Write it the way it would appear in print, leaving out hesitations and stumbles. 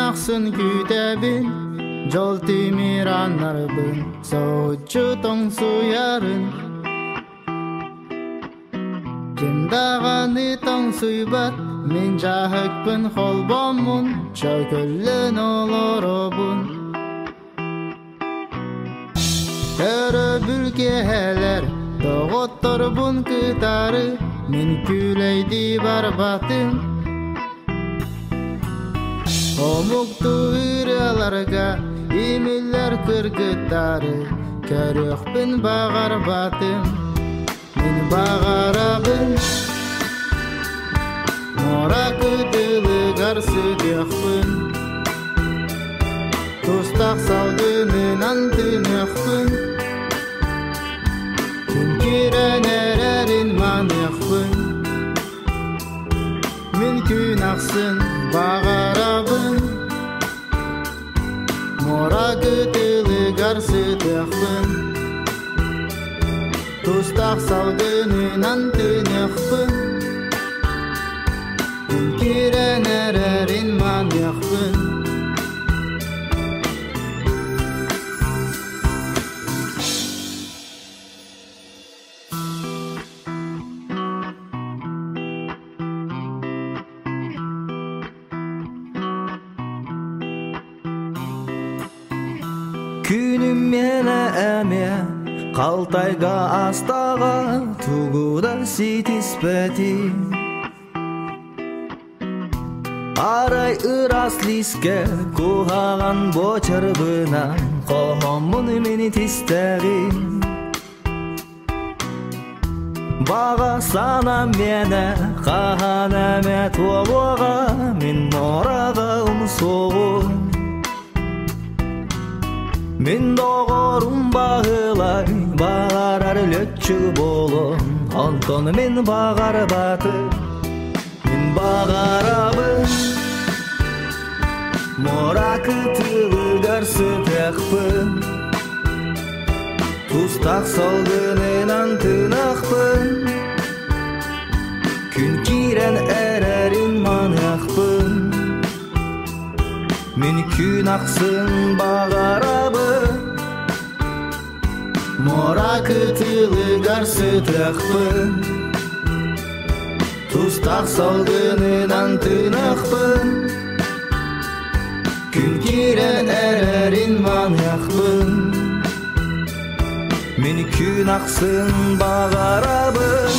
ахсын күүтэбин, дьол тимир аннарбын, соһуччу тоҥсуйарын. Ким даҕаны тоҥсуйбат, мин дьааһыкпын холбоммун, чөкөллөн олоробун. Өрөбүл киэһэлэр доҕотторбун кытары мин күүлэйдии барбатым. Омуктуу ырыаларга имиллэр кыргыттары көрүөхпүн баҕарбатым. Мин баҕарабын муора кытылыгар сытыахпын, тустаах салгынынан тыыныахпын, күн киирэн эрэрин маныахпын. Мин күн ахсын баҕарабын муора кытылыгар сытыахпын, тустаах салгынынан тыыныахпын, күн киирэн эрэрин маныахпын. Күнүм миэнэ эмиэ халтайга астаҕа тугу да ситиспэтим. Арай ыраас лиискэ куһаҕан буочарбынан хоһоммун мин тистэҕим. Баҕа санаам миэнэ хаһан эмэ туолуоҕа мин муораҕа умсуоҕум. Мин доҕорум баһылай баҕарар лөччүк буолуон, онтон мин баҕарбатым. Мин баҕарабын муора кытылыгар сытыахпын, тустаах салгынынан тыынахпын, күн киирэн эрэрин маныахпын. Мин күн ахсын баҕарабын муора кытылыгар сытыахпын, тустаах салгынынан тыынахпын, күн киирэн эрэрин маныахпын. Мин күн ахсын баҕарабын.